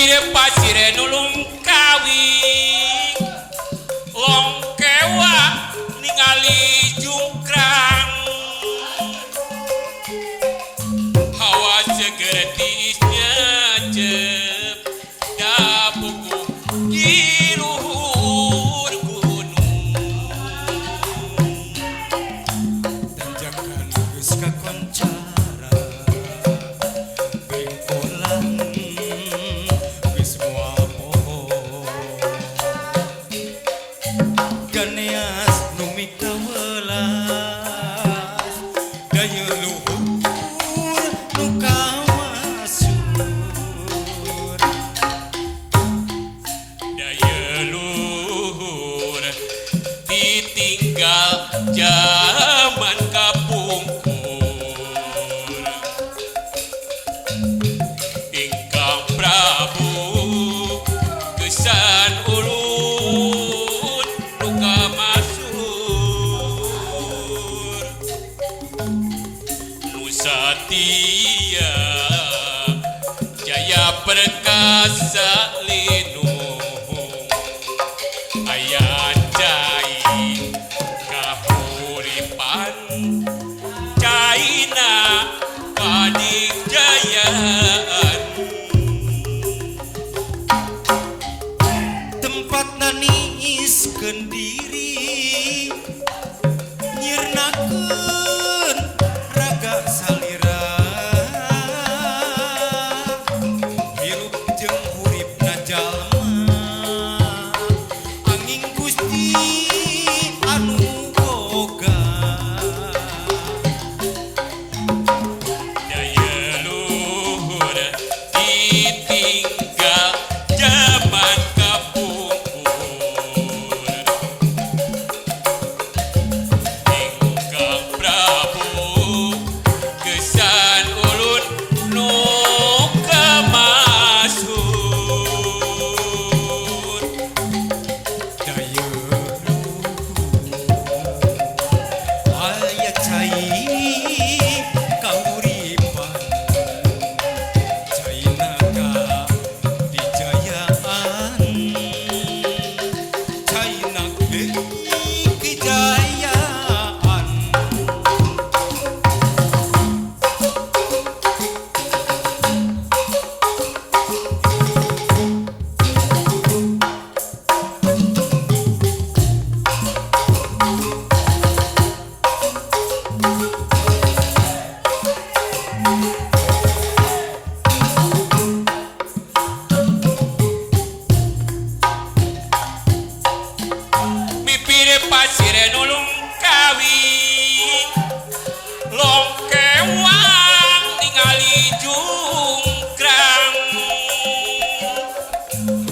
Mipire pasire nulung kawi longkewa ningali jungkrang hawa seger tiis nyecep dapuku di luhur gunung Tanjakan geus kakoncara bengkolan geus moal poho ganeas nu mikawelas daya luhur nu kamasur daya luhur ditinggal zaman kapungkur ingkang Prabu kesan ulun nu kamasur nu satia jaya perkasa linuhung aya cai kahuripan caina kadigjayaan tempat niiskeun diri nyirnakeun raga salira hirup jeung huripna jalma angin Gusti anu boga daya luhur ditinggal zaman kapungkur ingkang Prabu kesan ulun nu kamasur daya luhur aya cai kahuripan caina kadijayaan caina kejayaan mipire pasire nulung kawi longkewang ningali jungkrang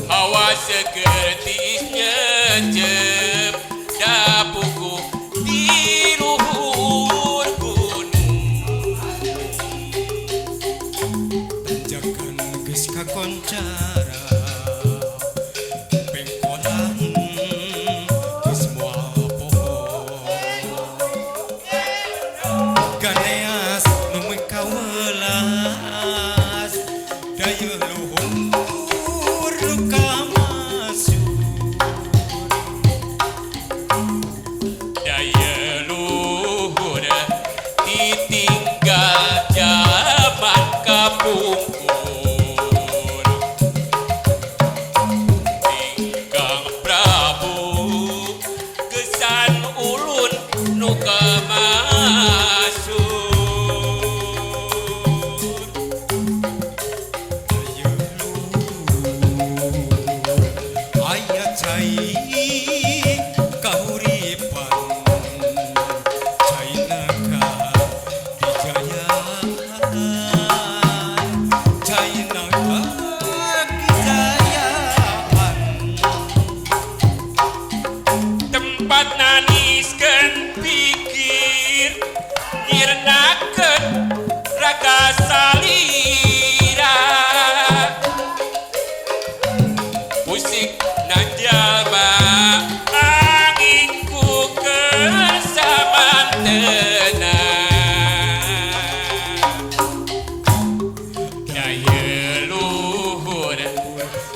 hawa seger tiis nyecep dapuku di luhur gunung tanjakan geus kakoncara bengkolan geus moal poho ganeas nu mikawelas daya luhur nu kamasur daya luhur ditinggal zaman kapungkur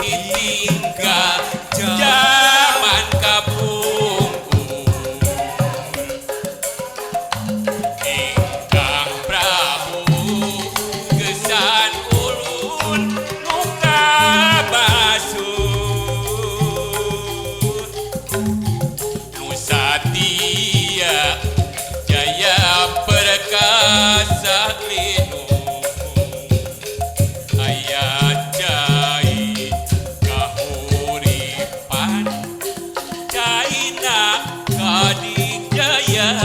Ditinggal zaman kapungkur Ingkang Prabu kesan ulun luka basur Nusatia Jaya Perkasa Linu Aya cai kahuripan Caina kadijayaan.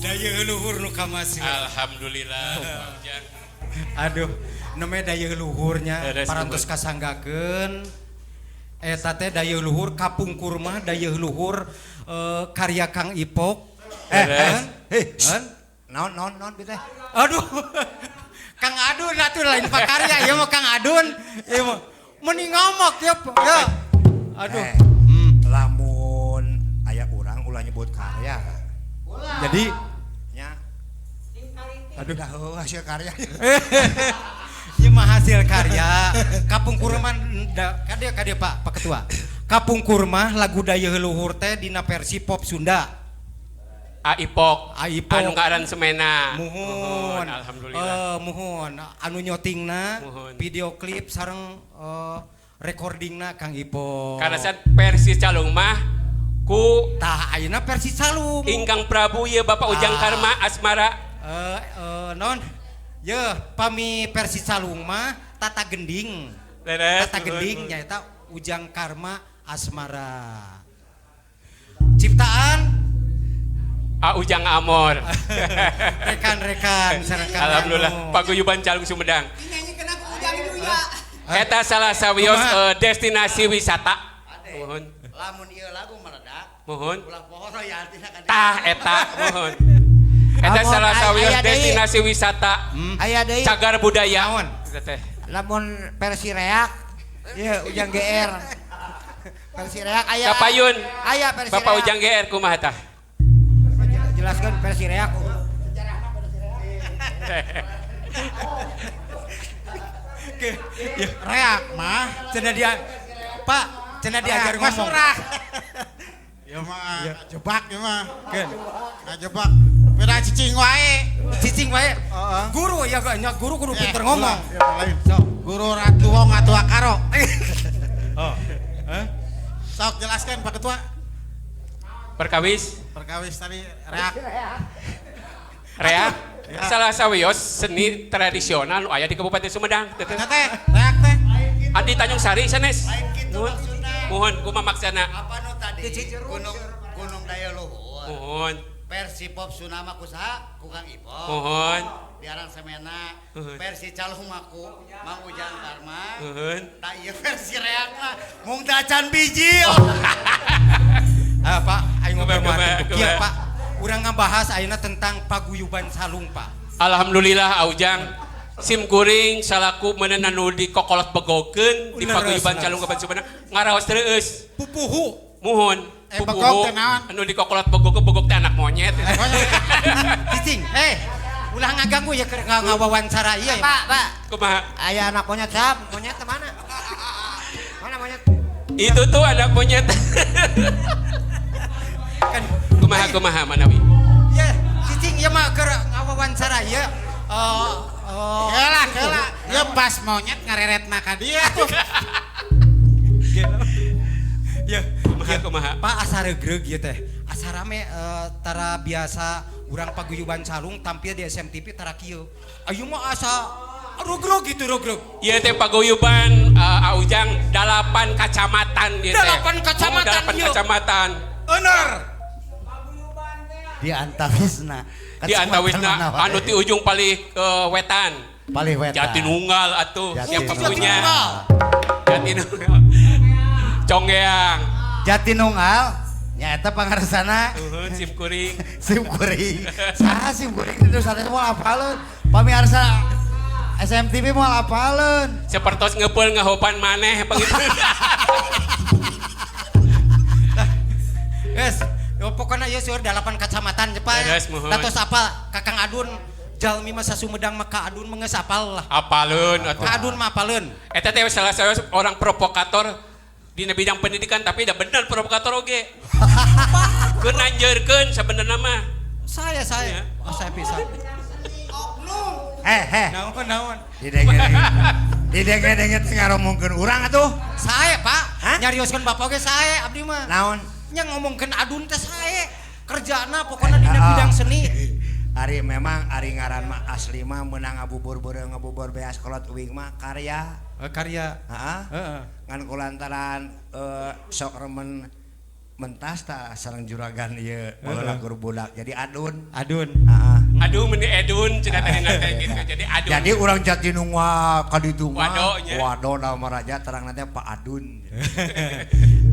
Dayeuh luhur nu kamasuk. Alhamdulillah. Pak Ujang. Aduh, namanya dayeuh luhurnya Beres, parantos kasanggakeun. Eta teh dayeuh luhur kapungkur mah dayeuh luhur karya Kang Ipok. Beres. Eh, Hei, naon naon naon teh? Aduh. Kang Adun atuh lain Pak Karya, ieu mah Kang Adun. Ieu mah meni ngomok ya, Pak. Ya. Aduh. Eh, lamun aya urang ulah nyebut karya. Jadi Nya. Aduh, dah heuh hasil karya. Ieu mah hasil karya. Kapungkur mah kadieu kadieu Pak, Pak Ketua. Kapungkur mah lagu dayeuh luhur teh dina versi pop Sunda. Aipok. Aipok. Anu ngaran semena. Muhun. Alhamdulillah. Muhun anu nyotingna Muhun. Video klip sareng recordingna Kang Ipok. Karena saat versi calung mah ku tah ayeuna versi calung. Ingkang Prabu ye Bapak Ujang Ah. Karma Asmara. Non. Ye, pami versi calung mah tata gending. Leres. Tata gending nyaeta Ujang Karma Asmara. Ciptaan A Ujang Amor. Rekan-rekan sareng Kang Alhamdulillah Anu. Paguyuban Calung Sumedang. Dinyanyikeun aku Ujang juga. Eta salah sawios Kumaha? Destinasi wisata. Muhun. Lamun ieu lagu meledak, Muhun. ulah poho royaltina ka Tah eta muhun. Eta Lamun salah sawios aya deui. destinasi wisata Aya deui cagar budaya. Naon? Eta teh. Lamun versi reak ieu Ujang GR. Versi reak aya. Kapayun. Aya versi Bapak reak. Ujang GR kumaha tah? Jelaskan versi reak. Ya, Reak mah. cenah dia Pak, cenah diajar Reak mah ngomong. surah. Ya mah jebak ya mah. Keun. Ngajebak. Beda cicing wae. Cicing wae. Heeh. Guru ya nya guru kudu pinter ngomong. Ya, lain. Guru ratu wong atua karo. Oh. Hah? Sok jelaskan Pak Ketua. Perkawis Perkawis tadi reak. reak salah sawios seni tradisional nu aya di Kabupaten Sumedang. Teh teh. Eta teh reak teh. Adi Tanjung Sari sanes. Lain kitu Muhun. maksudna. Muhun kumaha maksana? Apa nu tadi? Gunung Gunung Dayeuh Luhur. Muhun. Versi pop Sunda mah ku saha? Ku Kang Ipok. Muhun. Diarang semena. Muhun. Versi calung mah ku Mang Ujang Karma. Muhun. Tah ieu versi reak mah mung tacan bijil. Ah, Pak, ayo ngobrol Kumaha, mah kumaha, kieu, kumaha. Pak. Urang ngabahas ayeuna tentang paguyuban salung, Pak. Alhamdulillah Aujang sim kuring salaku meunang nu di kokolot begokeun di Leres, paguyuban leres. calung Kabupaten Sumedang ngaraos terus. Pupuhu. Muhun. Eh, begog teh naon? Anu di kokolot begog begog teh anak monyet. Cicing, eh, ulah ngaganggu ya keur ngawawancara ieu. Ya. Pak, Pak. Kumaha? Aya anak monyet sap, monyet teh mana? Mana monyet? Itu tuh anak monyet. Kan Kumaha kumaha manawi? ya, cicing ieu mah keur ngawawancara ieu. Eh, Keula keula. Ya pas monyet ngareretna ka dia tuh. Ya, Kumaha kumaha? Pak asa regreg ieu teh. Asa rame tara biasa urang paguyuban calung tampil di SMTV tara kieu. Ayo mah asa regreg gitu regreg. Ieu teh paguyuban Aujang 8 kacamatan ieu teh. 8 kacamatan, Oh, 8 ieu. kacamatan. Enar. Di antawisna. Di antawisna anu ti ujung palih wetan. Palih wetan. Jatinunggal atuh siapa punya? Jatinunggal. Jatinunggal. Conggeang. Jatinunggal nyaeta pangarsana Nuhun sim kuring. sim kuring. Saha sim kuring itu sanes moal apaleun. Pamiarsa SMTV moal apaleun. Sapertos ngepeul ngahopan maneh begitu. Yes, yo pokoknya ieu seueur 8 kacamatan je Pak. Beres, muhun. Datos apal Kakang Adun jalmi mah Sumedang mah Ka Adun mah geus apal lah. Apaleun atuh. Ka Adun mah apaleun. Eta teh salah satu orang provokator di bidang pendidikan tapi dah bener provokator oge. Keur nanjeurkeun sabenerna mah. Saya. Oh, saya bisa. Heh. Naon naon. Didenge-denge teh ngaromongkeun urang atuh. Saya Pak, Hah? nyarioskeun bapak oge saya abdi mah. Naon? Nya ngomongkeun Adun teh sae. Kerjana pokoknya dina bidang seni. Ari memang ari ngaran mah asli mah meunang ngabubur beureum ngabubur beas kolot uing mah karya. Karya. Heeh. Heeh. Ngan kulantaran sok remen mentas tah sareng juragan ieu baheula keur budak jadi Adun. Adun. Heeh. Aduh meni Edun cenah tadi teh gitu. Jadi Adun. Jadi urang Jatinungwa ka ditu mah. Wado nya. Wado nama raja terang nanti Pak Adun.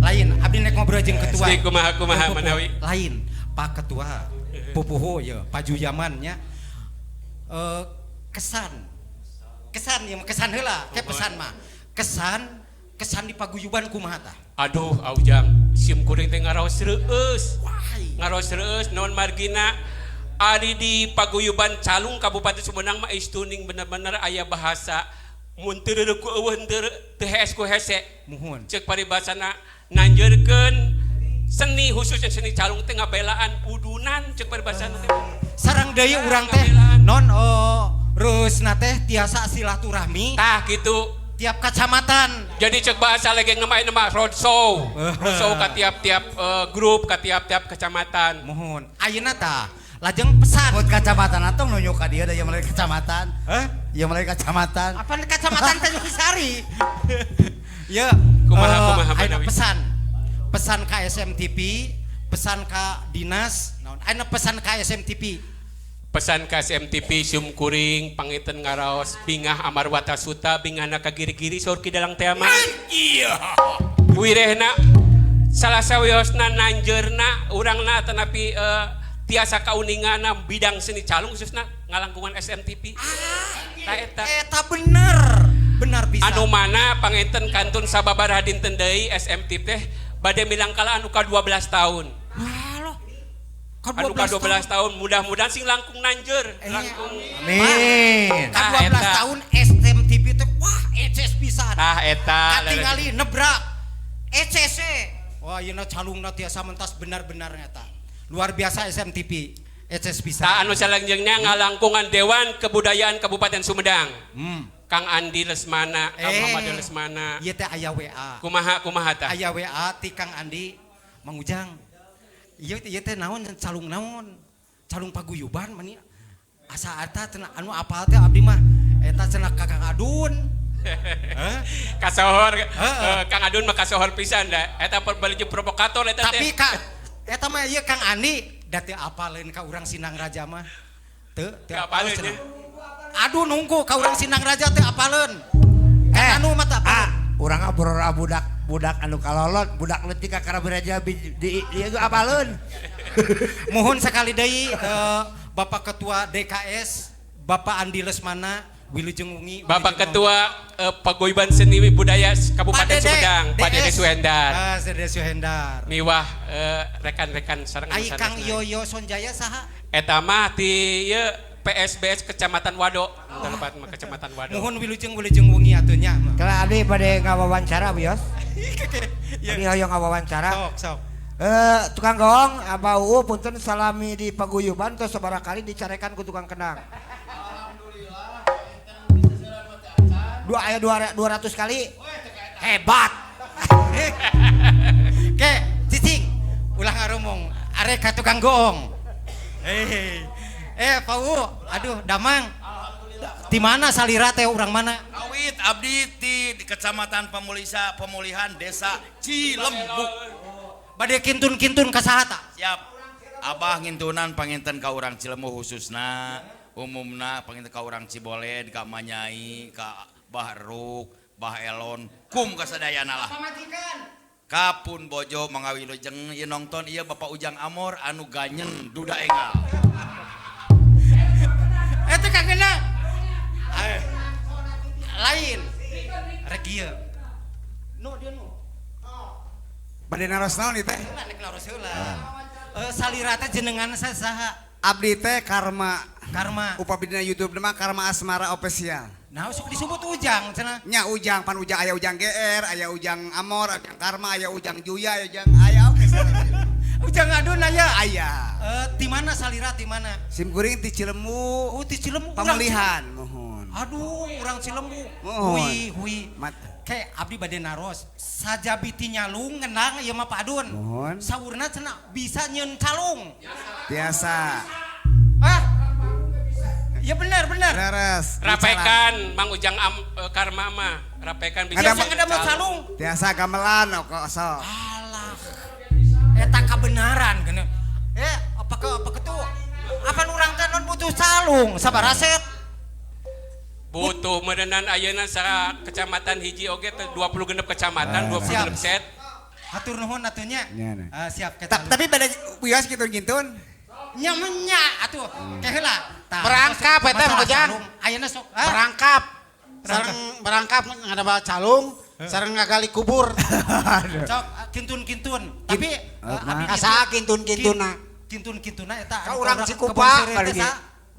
Lain, abdi nek ngobrol jeung ketua. Sih, kumaha kumaha manawi. Lain, Pak Ketua. Pupuhu ya, Pajuyaman nya. Kesan. Kesan ya, kesan heula, ke pesan mah. Kesan di paguyuban kumaha tah? Aduh, Aujang, sim kuring teh ngaraos reueus. Wah. Ngaraos reueus naon margina ari di paguyuban Calung Kabupaten Sumedang mah istuning bener-bener aya bahasa mun teu reureuh ku eueuh teu hees ku hese. Muhun. Ceuk paribasana nanjeurkeun seni khususnya seni calung teh ngabelaan udunan ceuk paribasana teh. Sareng deui urang teh non reusna teh tiasa silaturahmi. Tah kitu. Tiap kacamatan. Jadi cek bahasa lagi ngemain mah roadshow. Roadshow ka tiap-tiap grup, ka tiap-tiap kecamatan. Mohon. Ayeuna tah lajeng pesan. Buat kacamatan atong nunjuk ka dia da ieu mulai kecamatan. Hah? Ieu mulai kecamatan. Apa kecamatan Tanjung Sari? Ya, kumaha kumaha ayeuna Manawi? pesan. Pesan ka SMTV, pesan ka dinas, naon? Ayeuna pesan ka SMTV. Pesan ka SMTV sium kuring pangiten ngaraos bingah amarwata suta bingahna ka giri-giri saur ki dalang teh mah. Iya. Wirehna salah sawiosna nanjeurna urangna tanapi tiasa kauningana bidang seni calung khususna ngalangkungan SMTV. Tah eta. Eta bener. Benar bisa. Anu mana pangenten kantun sababaraha dinten deui SMTV teh bade milangkala anu ka 12 tahun. Anu ka 12 tahun mudah-mudahan sing langkung nanjeur, langkung. Amin. Ka 12 tahun SMTV teh wah eces pisan. Tah eta. Katingali nebrak ECC. Wah ayeuna calungna tiasa mentas benar-benar eta. Luar biasa SMTV. Eces pisan. Tah anu salajengna ngalangkungan Dewan Kebudayaan Kabupaten Sumedang. Kang Andi Lesmana, Kang Muhammad Lesmana. Ieu teh aya WA. Kumaha kumaha tah? Aya WA ti Kang Andi Mang Ujang. Ieu teh naon calung naon? Calung paguyuban mani asa eta cenah anu apal teh abdi mah eta cenah ka Kang Adun. Kasohor Kang Adun mah kasohor pisan da. Eta balik provokator eta teh. Tapi ka eta mah ieu Kang Andi da teu apaleun ka urang Sinang Raja mah. Teu teu apaleun. Aduh nunggu ka urang Sinang Raja teu apaleun. Anu mah teu apaleun. Urang abror budak anu kalolot, budak leutik ka Karabi Raja di ieu apaleun. Mohon sekali deui Bapak Ketua DKS, Bapak Andi Lesmana, wilujeng wengi. Bapak Ketua Paguyuban Seni Budaya Kabupaten Sumedang, Pak Dede Suhendar. Ah, Dede Suhendar. Miwah rekan-rekan sareng Ai Kang Yoyo Sonjaya saha? Eta mah ti ieu PSBS Kecamatan Wado, tempat mah Kecamatan Wado. Mohon wilujeng wengi atuh nya. Kalau abdi bade ngawawancara wios. Abdi hoyong ngawawancara. Sok sok. Tukang goong Abah Uu punten salami di paguyuban tos sabaraha kali dicarekan ku tukang kendang. Alhamdulillah. 200 kali. Hebat. Ke, cicing. Ulah ngaromong, arek ka tukang goong. Pak Uu, aduh damang. Di mana salira teh urang mana? Awit abdi di Kecamatan Pamulisa Pemulihan Desa Cilembuk. Bade kintun-kintun ka saha ta? Siap. Abah ngintunan panginten ka urang Cilembuk khususna, umumna panginten ka urang Ciboled, ka Manyai, ka Bah Ruk, Bah Elon, kum ka sadayana lah. Pamajikan. Kapun bojo mangawilujeng ieu nongton ieu Bapak Ujang Amor anu ganyen duda engal. Eta kagena. Lain. Rek ieu. Nu dia nu. Bade naros naon ieu teh? Heula nek naros heula. Salira teh jenengan saha? Abdi teh Karma. Karma. Upami dina YouTube mah Karma Asmara Official. Nah, sok disebut Ujang cenah. Nya Ujang, pan Ujang aya Ujang GR, aya Ujang Amor, aya Karma, aya Ujang Juya, aya Ujang aya oke. Ujang Adun aya. Aya. Ti mana salira ti mana? Sim kuring ti Cilemu. Oh, ti Cilemu. Pamelihan, mohon. Aduh, urang Cilemu. Mohon. Hui, hui. Kayak abdi bade naros, sajabi ti nyalung ngenang ieu mah Pak Adun. Mohon. Saurna cenah bisa nyeun calung. Biasa. Ah. Ya benar, benar. Leres. Rapekan Mang Ujang Karma mah, rapekan bisa. Biasa ada calung. Biasa gamelan kok so. Alah. Eta kabenaran geuning. Apa ke apa ketu? Apa urang teh non butuh calung sabaraha set? Butuh meureunan ayeuna sa kecamatan hiji oge teh 26 kecamatan, 26 set. Hatur nuhun atuh nya. Siap ke tapi bade wios kitu ngintun. Nya menya atuh. Ke heula. Berangkap eta Mang Ujang. Ayeuna sok berangkap. Sareng berangkap ngadamel calung, sareng ngagali kubur. Sok kintun-kintun. Tapi abdi asa kintun-kintuna. Kintun-kintuna eta ka urang Cikupa kali ge.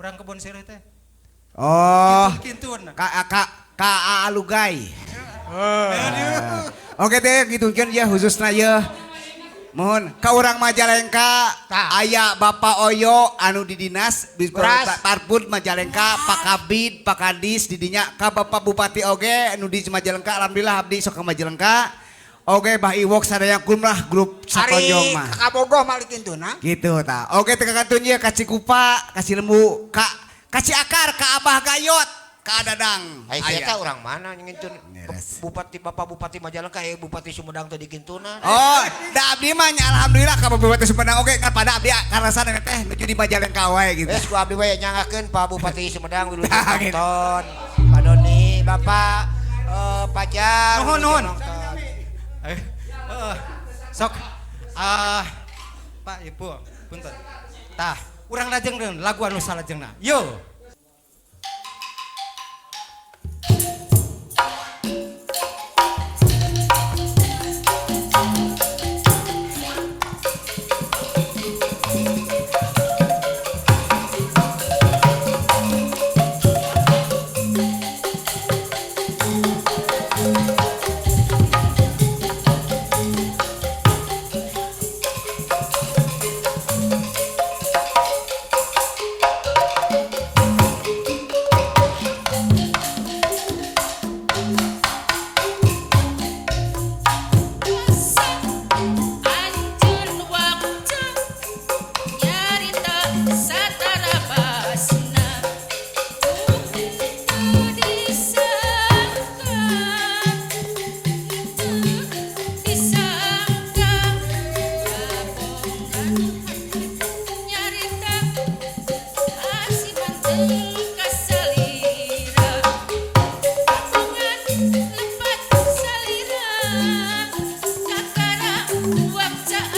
Urang kebon seureuh teh. Oh. Kintun. Ka ka ka Alugai. Oke teh kintun ya khususna ye. Mohon ka urang Majalengka aya Bapak Oyo anu di dinas Parpun Majalengka Pak Kabid Pak Kadis di dinya ka Bapak Bupati oge anu di Majalengka alhamdulillah abdi sok ka Majalengka oge Bah Iwok sadaya kumrah grup satonjong mah ka Bogoh malik kintuna gitu ta oge teh kakantun ye ka Cikupa ka Cilemu ka ka Ciakar ka Abah Gayot ka Dadang. Ai eta urang mana ngintun? Bupati Bapak Bupati Majalengka Bupati Sumedang teh dikintuna. Oh, da abdi mah nya alhamdulillah ka Bupati Sumedang oge kan pada abdi karasana teh nuju di Majalengka wae gitu. Geus ku abdi wae nyangakeun Pak Bupati Sumedang wilujeng nonton. Pak Doni, Bapak Pajar. Nuhun nuhun. Sok Pak Ibu punten. Tah, urang lajeng lagu anu salajengna. Yo.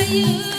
You.